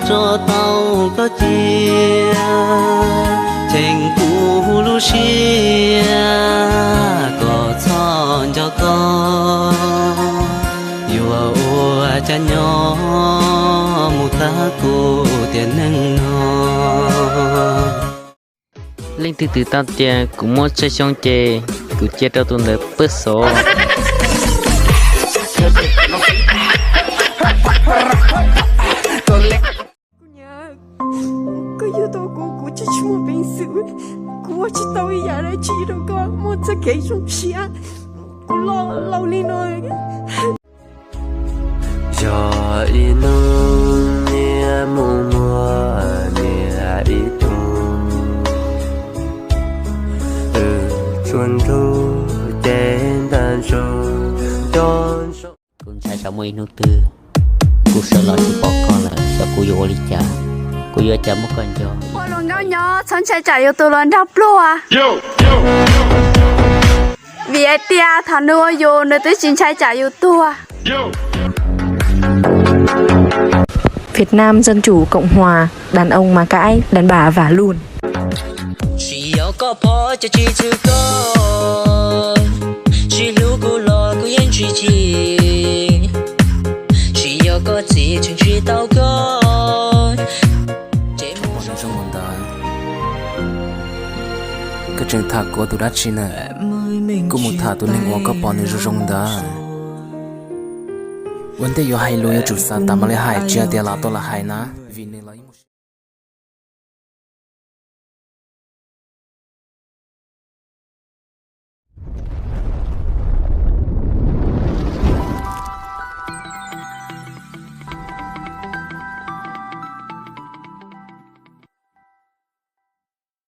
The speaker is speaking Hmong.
Rau tau koj cia, cheem kuv lub siab kom txhob nco koj, yuav ua cas nyob mus tag kuv tiam neej no. Leej twg twv tau tias kuv muaj tsawg xyoo ces kuv cia rau tus ntawd pawg xov. Koj yug tau kuv, kuv tsis tsis muaj peev xwm, kuv ua tsis tau ib yam dab tsi rau koj muaj txoj kev zoo siab, kuv los laus li no. Yog ib hnub niam mus muaj niam ib tug, wb tsuas nrug ces ntag ntsug nco ntsoov. Kuv ntshai tsam muaj ib hnub twg kuv sawv los tsis pom koj lawm, xyov kuv yuav ua li cas, kuv yuav ua cas muab koj nco. Ua luag nkauj nyob txhob ntshai tsam yus tus hluas nraug pluag, vim hais tias thaum nws ua yus nws twb tsis ntshai tsam yus tuag. Việt Nam Dân Chủ Cộng Hòa, đàn ông mà cãi, đàn bà vả lùn. Tsis yog koj pom ces tsis txwv koj, tsis hlub kuv los kuv yeej tsis chim, tsis yog koj txiv tseem tsis tau koj, ces mus zoo zoo ntawd. Koj tseem tham kuv tus dab tsi na? Kuv mus tham tus neeg uas koj pom nws zoo zoo ntawd. Ua ntej yuav hais lus yuav tsum xav tas mam li hais, tsis hais tias lam tau lam hais na, vim nws los yeej